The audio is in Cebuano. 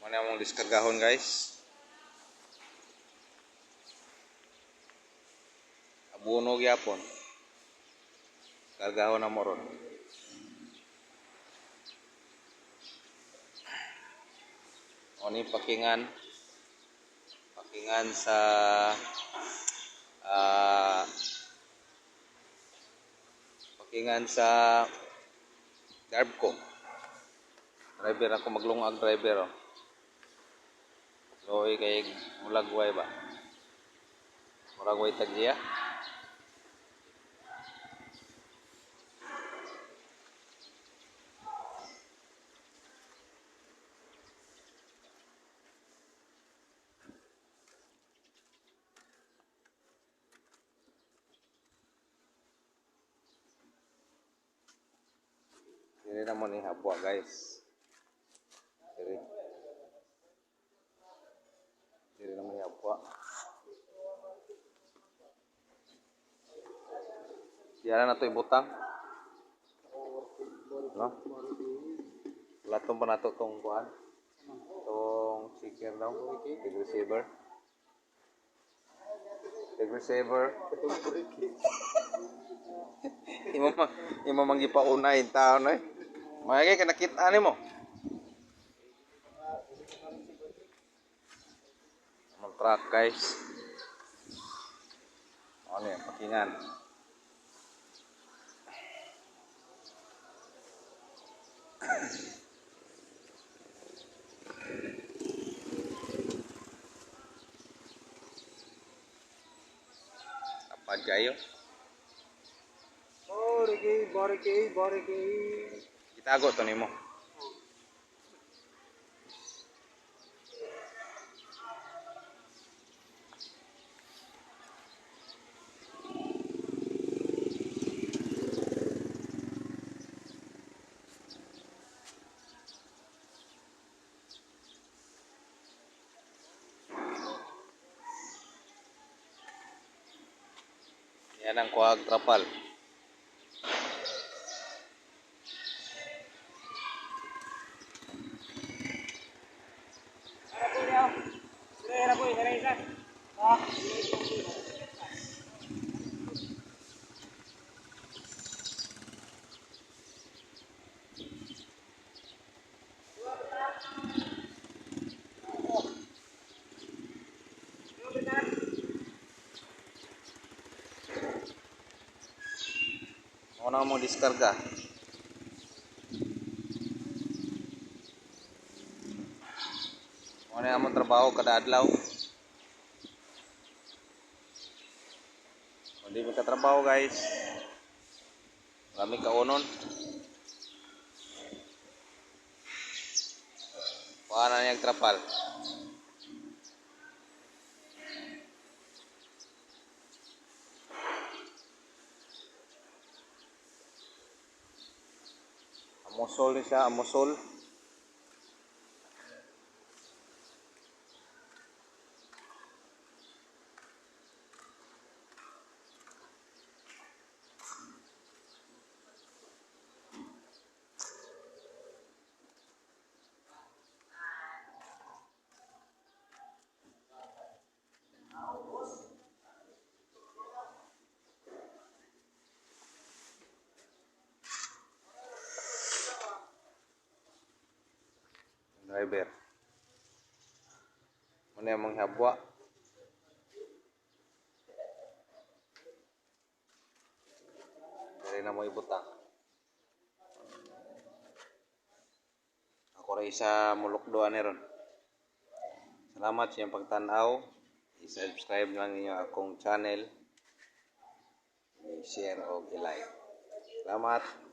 Mao na among diskargahon, guys. Abono gyapon. Kargahon na mo ron. Mao ni pakingan. Pakingan sa pakingan sa Darbco. Driver ako, maglungag driver oh. Loy kay mulagway ba? Muragway tagya. Dili na mo ni habwa, guys. Dili. Dili na mo ni habwa. Diyan na to ibutang. No? Latong pa nato tong kuan. Tong chicken daw. Big receiver. Big receiver. Imo mang gipauna in taon eh. Maigi ka nakita nimo. Among truck, guys. Ano yan, pakingan. Tapad kayo. Bariki, bariki, bariki. Itago to nimo. Yan ang kuhag trapal. Una mo diskarga. Mao na among trabaho kada adlaw. Kung di mo katrabaho, guys, marami kaunon. Kuha na niyang trapal. Amosol ni siya, amosol. Driver. Muna yung mga habwa. Dali na mo ibutang. Ako rin sa mulukdo ani ron. Salamat sa inyong pagtanaw. I-subscribe lang ninyo akong channel. I-share o i-like. Salamat.